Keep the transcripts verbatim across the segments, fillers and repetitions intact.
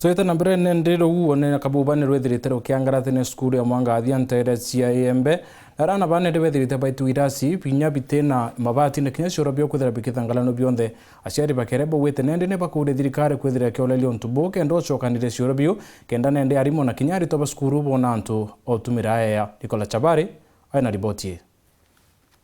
Twite na mbere, nende ruuo ni kabubani rwithirite rukiangaratine cukuru ya Mwangathia nteere cia Iembe, na arana ba nende bethirite baitwa irasi binya bitina mabati na kinya cioro bia kwithira bikithangalanua bionthe. Aciari bakere baugite nende ni bakuuria thirikari kwithira ikioreria untu buu kenda ucokanire cioro biu, kenda nende arimu na kinya aritwa ba cukuru boona antu o utumira aea. Nicola Chabari aina riboti ii.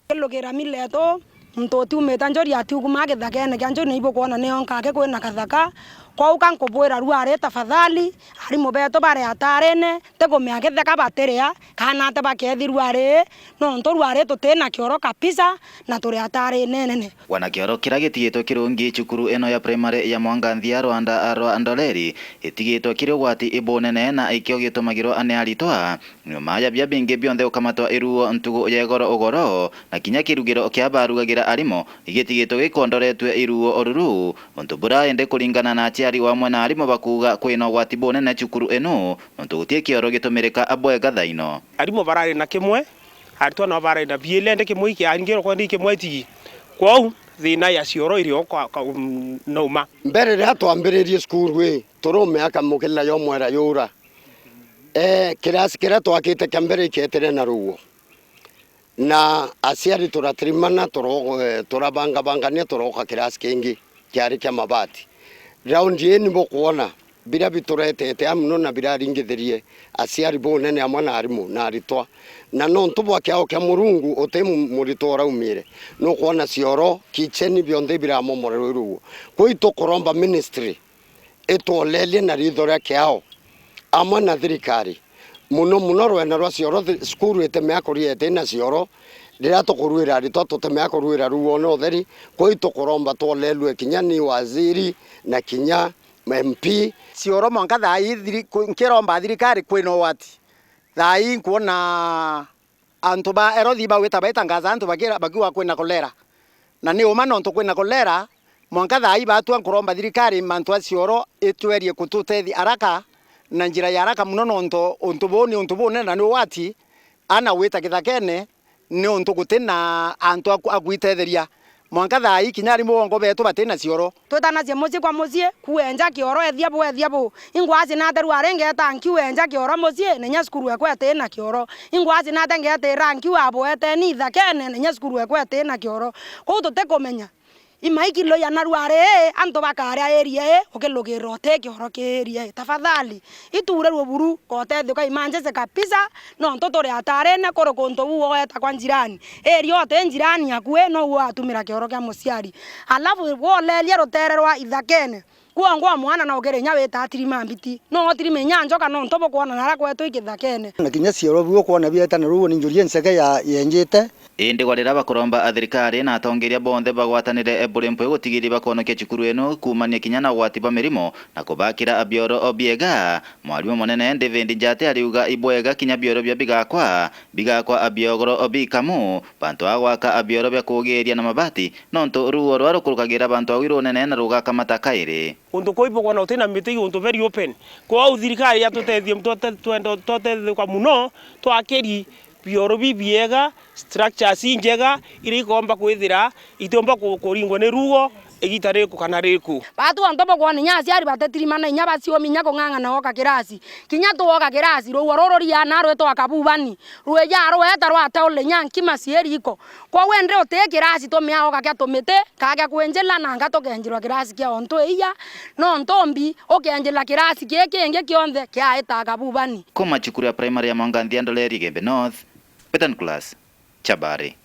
Kilugira mila yetu, muntu utiumite njuri atiuguma githakene kia njuri, na ibukwona ni onka aki kwina kathaka. Kwou ka nkubwira rwari tafadhali, arimu betu bari atarine, ntikumea githeka batiria, kana ati bakethirua ri, nontu rwari tutina kioro kabisa, na turi atarine nene. Wana kioro kiria gitigitwe kirungi cukuru ino ya primary ya Mwanganthia Rwanda rwa Ndoreri, gitigitwe kiri ugwati ibunene na ikio gitumagirwa ni aritwa. Nyuma ya bia bingi bionthe gukamatwa iruuo ntugu ya igoro ugoro, na kinya kirugiro kia barugagira arimu gigitigitwe gikondoretue iruuo ururu, untu bura indi kuringana na aciari wamwe na arimu bakuuga kwina ugwati bunene cukuru inu, nontu guti kioro gitumirika bwega thaino. Arimu barari na kimwe, aritwa nao barari na biiri, indi kimwe ikiaringirwe kwenda ikimwe itigi. Kwou thina ya cioro iri o kwa, kwa, um, nauma. Mbere riria twambiririe cukuru ii, turume akamukirira yomwera yura. Ee, kirasi kiria twakite kia mbere iketire na ruuo. Na aciari turatirimana, turo-, ee, turabangabangania, turoka kirasi kingi kiari kia mabati. Raundi ii ni bukwona biria bituretete a mono na biraringithirie aciari bunene amwe na arimu na aritwa. Na nontu bwa kiao kia Murungu uti mu-, muritwa uraumire, nukwona cioro, kicheni bionthe biramomorerwe ruuo. Kwou itukuromba ministry itwolerie na riitho ria kiao amwe na thirikari, mono mono rwena rwa cioro, thi-, cukuru itemea kuria itina cioro, riria tukuruira aritwa tutemea kuruira ruuo na utheri. Kwou itukuromba twolelue kinya ni waziri na kinya M P. Cioro mwanka thaa ii thiri-, ku-, nkiromba thirikari kwina ugwati. Thaa ii nkwona antu ba health bagwita baitangaza antu bakira-, bakiuga kwina kolera. Na ni uma nontu kwina kolera, mwanka thaa ii batua nkuromba thirikari mantu a cioro itwerie kututethia haraka, na njira ya haraka mono, nontu untu buu ni untu bunene na ni ugwati, ana gwita kithakene, ni untu guti na antu a ku-, a kwitetheria. Mwanka thaa ii kinya arimu bongo betu bati na cioro. Twitanacie mucii kwa mucii, kuenja kioro, ethia bu, ethia bu. Ingwaci nate rwari ngeta nkiu enja kioro mucii, na inya cukuru ekwa iti na kioro. Ingwaci nate ngetira nkiu abweteni ithakene, na inya cukuru ekwa iti na kioro. Kwou tutikumenya. Imaikilo iana rwari ii, antu bakaria area ii, ukilugirira uti kioro ki area ii. Tafadhali, ituurerue buru, kotethioka imanjece kabisa, nontu turi atarine kuri kuntu buu gwetagwa njirani. Area uti njirani akui, nou watumira kioro kia muciari. Alafu, woleria rutere rwa ithakene, kwongwa mwana na ukiri inya wita tirima mbiti. No utirime inya njoka nontu bukwona nara kwetu ikithakene. Na kinya cioro biu ukwona bieta na ruuo ni njuri insege ya yenjite. Indi gwa riria bakuromba athirikari na atongeria bonthe bagwatanire buri mpwi gutigiria bakwonokia cukuru ino kuumania kinya na ugwati bwa mirimo na kubakira bioro biega, mwarimu munene David Njate ariuga ibwega kinya bioro bia bigakwa, bigakwa biogoro bikamu, bantu a gwaka bioro bia kugiiria na mabati, nontu ruuo rwa rukurukagira bantu au irunene na rugakamata kairi. Untu kuu ibukwona uti na miti, untu very open. Kwou thirikari yatutethie, twete-, twenda, twatetheka mono, twakiri bioro bibiega, structures injega, iria ikomba kwithira itiumba ku-, kuringwa ni ruuo igita riku kana riku. Batu onto bukwona inya aciari batetirimana inya baciumi inya kung'ang'ana oka kirasi. Kinya twoka kirasi, ruuo ruru riana rwitwa kabubani, rwija rweta rwataule inya nkima ciiri iko. Kwou indi uti kirasi tumia oka kia tumiti, ka kia kwinjila, nanga tukenjirwa kirasi kia ontu iya, no ntumbi, ukenjila kirasi kii kingi kionthe kiaita kabubani. Kuma cukuru ya primary ya Mwanganthia Ndoreri Igembe North, Peter Nicholas Chabari.